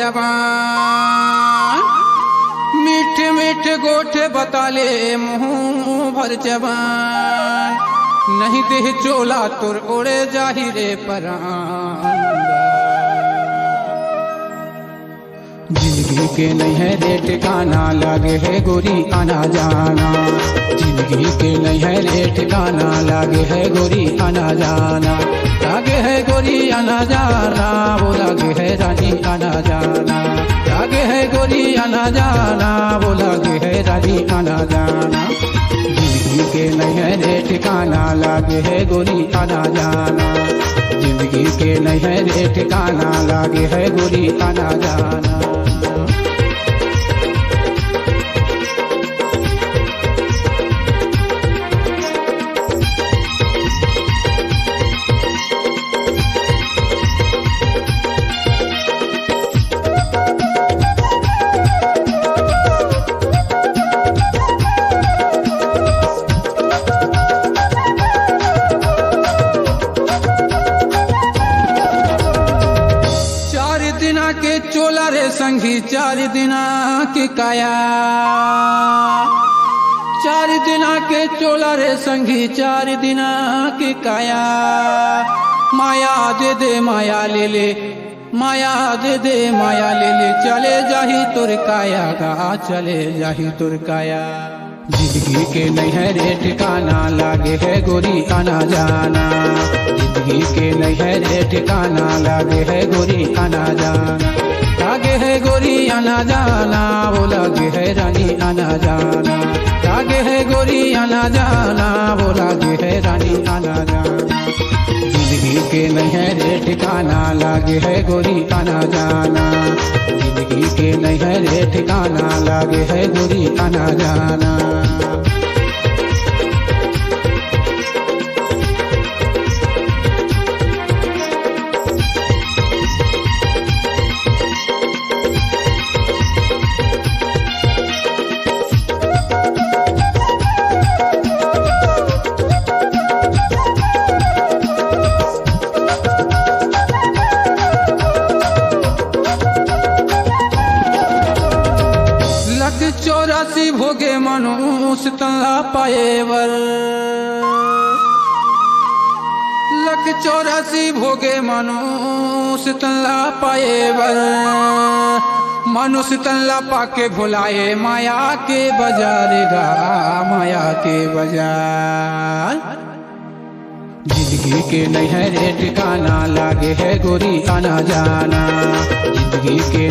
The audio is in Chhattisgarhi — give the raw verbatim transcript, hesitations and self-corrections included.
जबान। मीठ मीठ गोठ बता ले मुंह भर जबान, नहीं देह चोला तोर उड़ जाही रे परान। जिंदगी के नहीं है रे ठिकाना, लागे है गोरी आना जाना। जिंदगी के नहीं है रे ठिकाना, लागे है गोरी आना जाना। लागे है गोरी आना जाना, वो लागे है रानी आना जाना। लागे है गोरी आना जाना, वो लागे है रानी आना जाना। जिंदगी के नहीं है रे ठिकाना, लागे है गोरी आना जाना। जिंदगी के नहीं है रे ठिकाना, लागे है गोरी आना जाना। चार दिना के चोला रे संगी, चार दिना के काया। चार दिना के चोला रे संगी, चार दिना के काया। माया दे दे, माया ले ले, माया दे दे, माया ले ले, चले जाही तोर काया गा, चले जाही तोर काया। जिंदगी के नहीं है रे ठिकाना, लागे है गोरी आना जाना। जिंदगी के नहीं है रे ठिकाना, लागे है गोरी आना जाना। लागे है गोरी आना जाना, वो लागे है रानी आना जाना। लागे है गोरी आना जाना, वो लागे है रानी आना जाना। जिंदगी के नहीं है रे ठिकाना, लागे है गोरी आना जाना। जिंदगी के नहीं है रे ठिकाना, लागे है गोरी आना जाना। लख चौरासी भोगे मनुष्य तन ला पाए बर। लख चौरासी भोगे मनुष्य तन ला पाए बर। मनुष्य तन ला पाके भुलाए माया के बाजार गा, माया के बाजार। जिंदगी के नहीं है रे ठिकाना, लागे है गोरी आना जाना। जिंदगी के